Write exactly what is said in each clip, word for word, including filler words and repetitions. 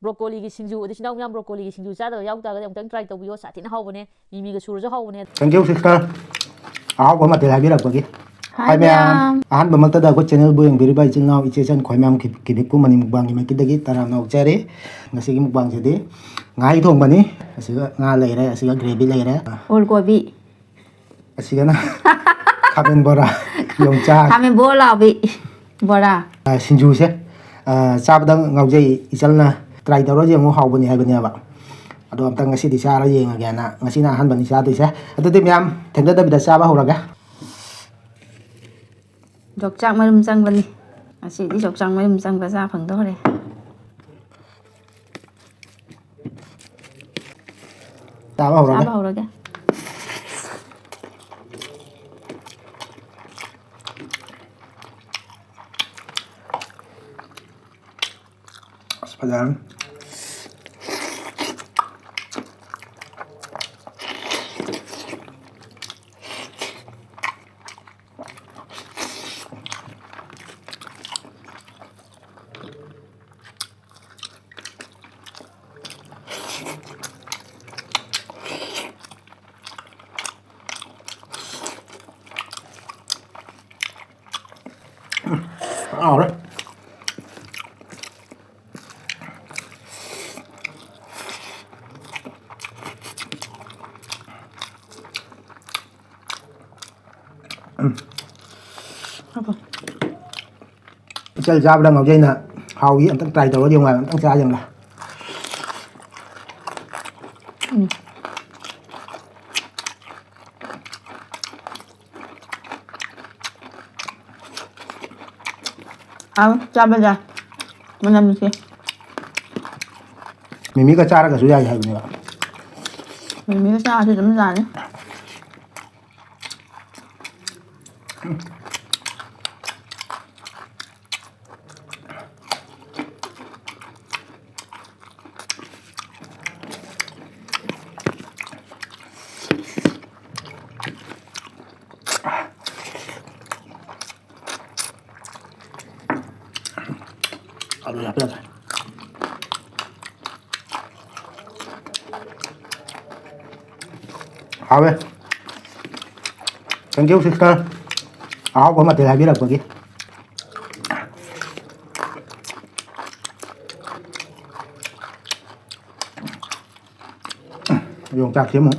ꯕ꯭ꯔꯣꯀꯣꯂꯤꯒꯤ ꯁꯤꯡꯖꯨ, ꯑꯗꯨ ꯏꯆꯤꯟ ꯏꯅꯥꯎ ꯃꯌꯥꯝ ꯕ꯭ꯔꯣꯀꯣꯂꯤꯒꯤ ꯁꯤꯡꯖꯨ ꯆꯥꯗꯕ ꯌꯥꯎ ꯇꯥꯔꯒꯗꯤ ꯑꯃꯨꯛꯇꯪ try ꯇꯧꯕꯤꯌꯣ, ꯁꯥꯊꯤꯅ ꯍꯥꯎꯕꯅꯦ꯫ ꯃꯤꯃꯤꯒ ꯁꯨꯔꯁꯨ ꯍꯥꯎꯕꯅꯦ꯫ Thank you, sister. ꯑꯍꯥꯎꯕ ꯃꯊꯦꯜ ꯍꯥꯏꯕꯤꯔꯛꯄꯒꯤ꯫ Hi, hi, ꯃꯌꯥꯝ꯫ ꯃꯌꯥꯝ꯫ ꯑꯍꯥꯟꯕꯃꯛꯇꯗ ꯑꯩꯈꯣꯏ channelꯕꯨ ꯌꯦꯡꯕꯤꯔꯤꯕ ꯏꯆꯤꯜ ꯏꯅꯥꯎ, ꯏꯆꯦ ꯏꯆꯟ ꯈꯣꯏ ꯃꯌꯥꯝ ꯀꯤꯕꯤꯛ ꯀꯤꯕꯤꯛꯄꯨ ꯃꯅꯤ ꯃꯨꯛꯕꯥꯡꯒꯤ ꯃꯥꯏꯀꯩꯗꯒꯤ ꯇꯔꯥꯝꯅ ꯑꯣꯛꯆꯔꯤ꯫ ꯉꯁꯤꯒꯤ ꯃꯨꯛꯕꯥꯡꯁꯤꯗꯤ ꯉꯥꯍꯩ ꯊꯣꯡꯕꯅꯤ꯫ ꯑꯁꯤꯒ ꯉꯥ ꯂꯩꯔꯦ, ꯑꯁꯤꯒ gravy ꯂꯩꯔꯦ꯫ ꯑꯣꯜ ꯀꯣꯕꯤ꯫ ꯑꯁꯤꯒꯅ ꯈꯥꯃꯦꯟ ꯕꯣꯔꯥ, ꯌꯣꯡꯆꯥꯛ꯫ ꯈꯥꯃꯦꯟ ꯕꯣꯔꯥ ꯂꯥꯎꯕꯤ ꯕꯣꯔꯥ꯫ ꯑ, ꯁꯤꯡꯖꯨꯁꯦ, ꯑ, ꯆꯥꯕꯗ ꯉꯥꯎꯖꯩ꯫ ꯏꯆꯜꯅ try ꯇꯧꯔ ꯌꯦꯡꯉꯨ, ꯍꯥꯎꯕꯅꯤ ꯍꯥꯏꯕꯅꯦꯕ꯫ ꯑꯗꯣ ꯑꯝꯇꯪ ꯉꯁꯤꯗꯤ ꯆꯥꯔ ꯌꯦꯡꯉꯒꯦꯅ, ꯉꯁꯤꯅ ꯑꯍꯥꯟꯕꯅꯤ ꯆꯥꯗꯣꯏꯁꯦ꯫ ꯑꯗꯨꯗꯤ ꯃꯌꯥꯝ ꯊꯦꯡꯊꯗꯕꯤꯗ ꯆꯥꯕ ꯍꯧꯔꯒꯦ꯫ ꯌꯣꯡꯆꯥꯛ ꯃꯔꯨꯝ ꯆꯪꯕꯅꯤ꯫ ꯉꯁꯤꯗꯤ ꯌꯣꯡꯆꯥꯛ ꯃꯔꯨꯝ ꯆꯪꯕ ꯆꯥ ꯐꯪꯗꯧꯔꯦ꯫ ꯆꯥꯕ ꯍꯧꯔꯒꯦ꯫ ꯆꯥꯕ ꯍꯧꯔꯒꯦ꯫ ꯑꯁ, ꯐꯖꯔꯅꯤ꯫ ꯍꯥꯎꯔꯦ꯫ ꯏꯆꯜ ꯆꯥꯕꯗ ꯉꯥꯎꯖꯩꯅ ꯍꯥꯎꯏ, ꯑꯝꯇꯪ try ꯇꯧꯔꯒ ꯌꯦꯡꯉꯨ ꯍꯥꯏꯕ, ꯑꯝꯇꯪ ꯆꯥ ꯌꯦꯡꯉꯨ꯫ ꯎꯝ꯫ ꯍꯥꯎ, ꯆꯥꯕꯗ ꯃꯅꯝꯁꯦ꯫ ꯃꯤꯃꯤꯒ ꯆꯥꯔꯒꯁꯨ ꯌꯥꯏ ꯍꯥꯏꯕꯅꯦꯕ꯫ ꯃꯤꯃꯤꯒ ꯆꯥꯔꯁꯨ ꯑꯗꯨꯝ ꯌꯥꯅꯤ꯫ ꯑꯗꯨ ꯍꯥꯞꯄꯤꯔꯒꯦ꯫ ꯍꯥꯎꯋꯦ꯫ Thank you, sister, ꯑꯍꯥꯎꯕ ꯃꯊꯦꯜ ꯍꯥꯏꯕꯤꯔꯛꯄꯒꯤ꯫ ꯌꯣꯡꯆꯥꯛꯁꯦ ꯑꯃꯨꯛ꯫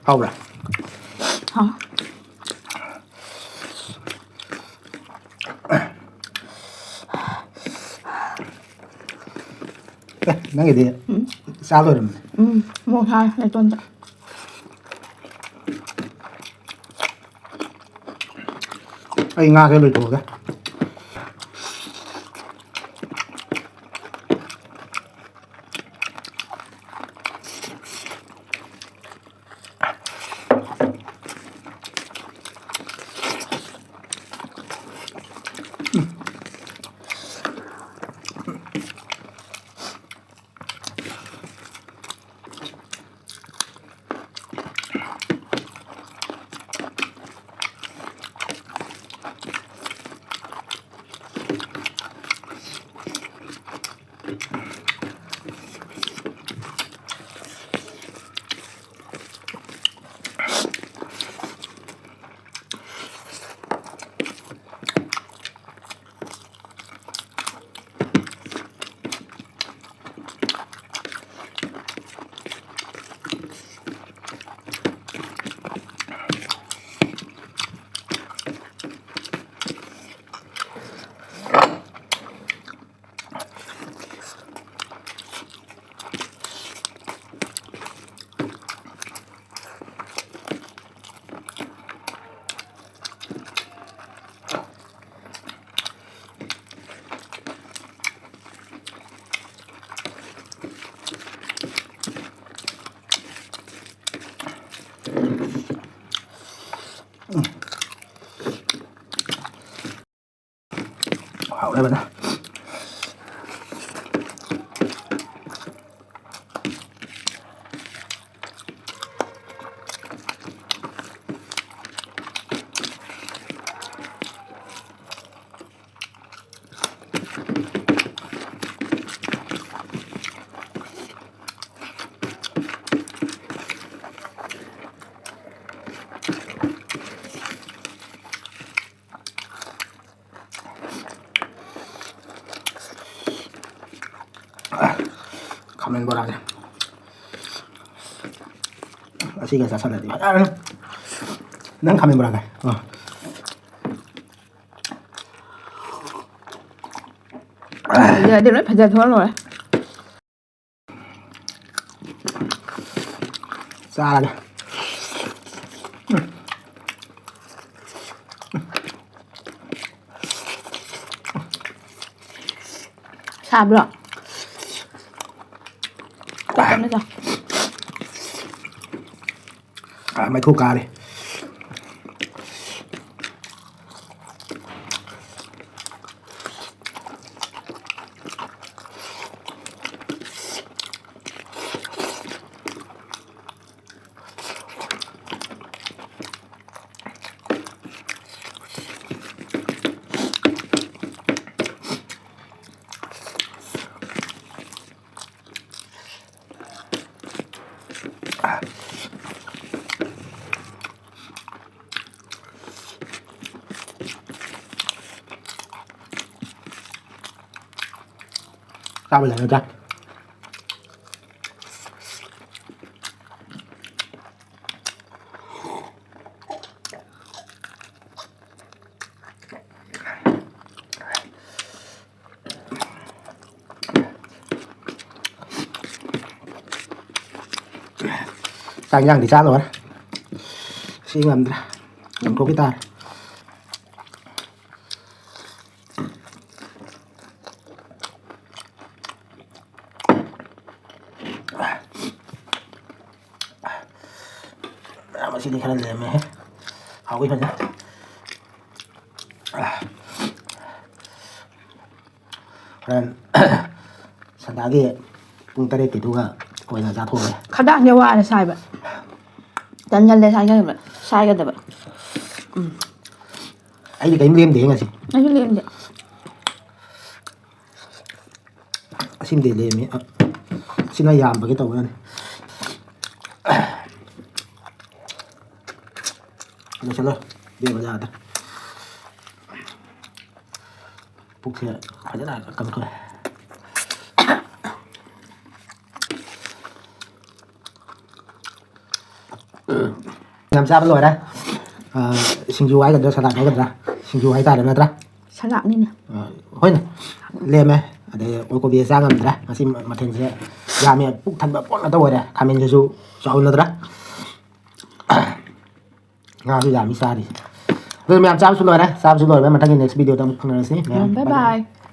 ꯍꯥꯎꯕ꯭ꯔꯥ? ꯍꯥꯎ꯫ ꯑꯦ, ꯅꯪꯒꯤꯗꯤ ꯎꯝ꯫ ꯆꯥ ꯂꯣꯏꯔꯝꯃꯦ꯫ ꯎꯝ, ꯃꯣꯔꯣꯛ ꯁꯥꯏ ꯅꯥꯇꯣꯟꯗ꯫ ꯑꯩ ꯉꯥꯁꯦ ꯂꯣꯏꯊꯣꯛꯑꯒꯦ꯫ ꯍꯥꯎꯔꯦ ꯐꯖꯅ꯫ ꯈꯥꯃꯦꯟ ꯕꯣꯔꯥꯁꯦ ꯑꯁꯤꯒ ꯆꯥꯁꯜꯂꯗꯤ ꯐꯖꯔꯅꯤ꯫ ꯅꯪ ꯈꯥꯃꯦꯟ ꯕꯣꯔꯥꯒ꯫ ꯑꯥ꯫ ꯐꯖꯔꯗꯤ ꯂꯣꯏ ꯐꯖꯊꯣꯛꯑ ꯂꯣꯏꯔꯦ꯫ ꯆꯥꯔꯒꯦ꯫ ꯁꯥꯕ꯭ꯔꯣ? ꯇꯞꯅ ꯆꯥꯎ꯫ ꯑꯥ, ꯃꯩꯈꯨ ꯀꯥꯔꯦ꯫ ꯆꯥꯕ ꯂꯩꯔꯗ꯭ꯔꯥ? ꯆꯥꯛ ꯏꯟꯖꯥꯡꯗꯤ ꯆꯥ ꯂꯣꯏꯔꯦ꯫ ꯁꯤ ꯉꯝꯗ꯭ꯔꯦ꯫ ꯂꯪꯊꯣꯛꯈꯤ ꯇꯥꯔꯦ꯫ ꯃꯁꯤꯗꯤ ꯈꯔ ꯂꯦꯝꯃꯦꯍꯦ꯫ ꯍꯥꯎꯏ ꯐꯖꯅ꯫ ꯍꯣꯔꯦꯟ ꯁꯟꯗꯥꯒꯤ ꯄꯨꯡ ꯇꯔꯦꯠꯀꯤꯗꯨꯒ ꯑꯣꯏꯅ ꯆꯥꯊꯣꯛꯑꯒꯦ꯫ ꯈꯗꯥꯡꯁꯦ ꯋꯥꯔꯦ ꯁꯥꯏꯕ꯫ ꯇꯟꯒꯜꯂꯦ ꯁꯥꯏꯒꯗꯕ ꯁꯥꯏꯒꯗꯕ꯫ ꯑꯩꯗꯤ ꯀꯔꯤꯝ ꯂꯦꯝꯗꯦ ꯉꯁꯤ꯫ ꯑꯩꯁꯨ ꯂꯦꯝꯗꯦ꯫ ꯑꯁꯤꯃꯗꯤ ꯂꯦꯝꯃꯤ꯫ ꯑ, ꯑꯁꯤꯅ ꯌꯥꯝꯕꯒꯤ ꯇꯧꯕꯅꯤ꯫ ꯂꯣꯏꯁꯤꯜꯂꯣ꯫ ꯕꯦꯕ ꯌꯥꯗ꯭ꯔꯦ꯫ ꯄꯨꯛꯁꯦ ꯐꯖꯅ ꯀꯪꯊꯣꯛꯑꯦ꯫ ꯌꯥꯝ ꯆꯥꯕ ꯂꯣꯏꯔꯦ꯫ ꯑ, ꯁꯤꯡꯖꯨ ꯍꯥꯏꯒꯗ꯭ꯔꯥ, ꯁꯂꯥꯗ ꯍꯥꯏꯒꯗ꯭ꯔꯥ, ꯁꯤꯡꯖꯨ ꯍꯥꯏꯇꯥꯔꯦ, ꯅꯠꯇ꯭ꯔꯥ? ꯁꯂꯥꯗꯅꯤꯅꯦ꯫ ꯑ, ꯍꯣꯏꯅꯦ, ꯂꯦꯝꯃꯦ꯫ ꯑꯗꯩ ꯑꯣꯏ ꯀꯣꯕꯤ ꯆꯥ ꯉꯝꯗ꯭ꯔꯦ꯫ ꯉꯁꯤ ꯃꯊꯦꯜꯁꯦ ꯌꯥꯝꯃꯦ, ꯄꯨꯛ ꯊꯟꯕ ꯄꯣꯠ ꯉꯥꯛꯇ ꯑꯣꯏꯔꯦ꯫ ꯈꯥꯃꯦꯟꯁꯤꯁꯨ ꯆꯥꯎꯅꯗ꯭ꯔꯥ? ꯉꯥꯁꯨ ꯌꯥꯝꯃꯤ ꯆꯥꯔꯤꯁꯦ꯫ ꯑꯗꯨ ꯃꯌꯥꯝ ꯆꯥꯕꯁꯨ ꯂꯣꯏꯔꯦ꯫ ꯆꯥꯕꯁꯨ ꯂꯣꯏꯔꯦ꯫ ꯃꯊꯪꯒꯤ next video ꯗ ꯑꯃꯨꯛ ꯐꯪꯅꯔꯁꯤ꯫ ꯃꯌꯥꯝ Bye bye bye꯫ bye꯫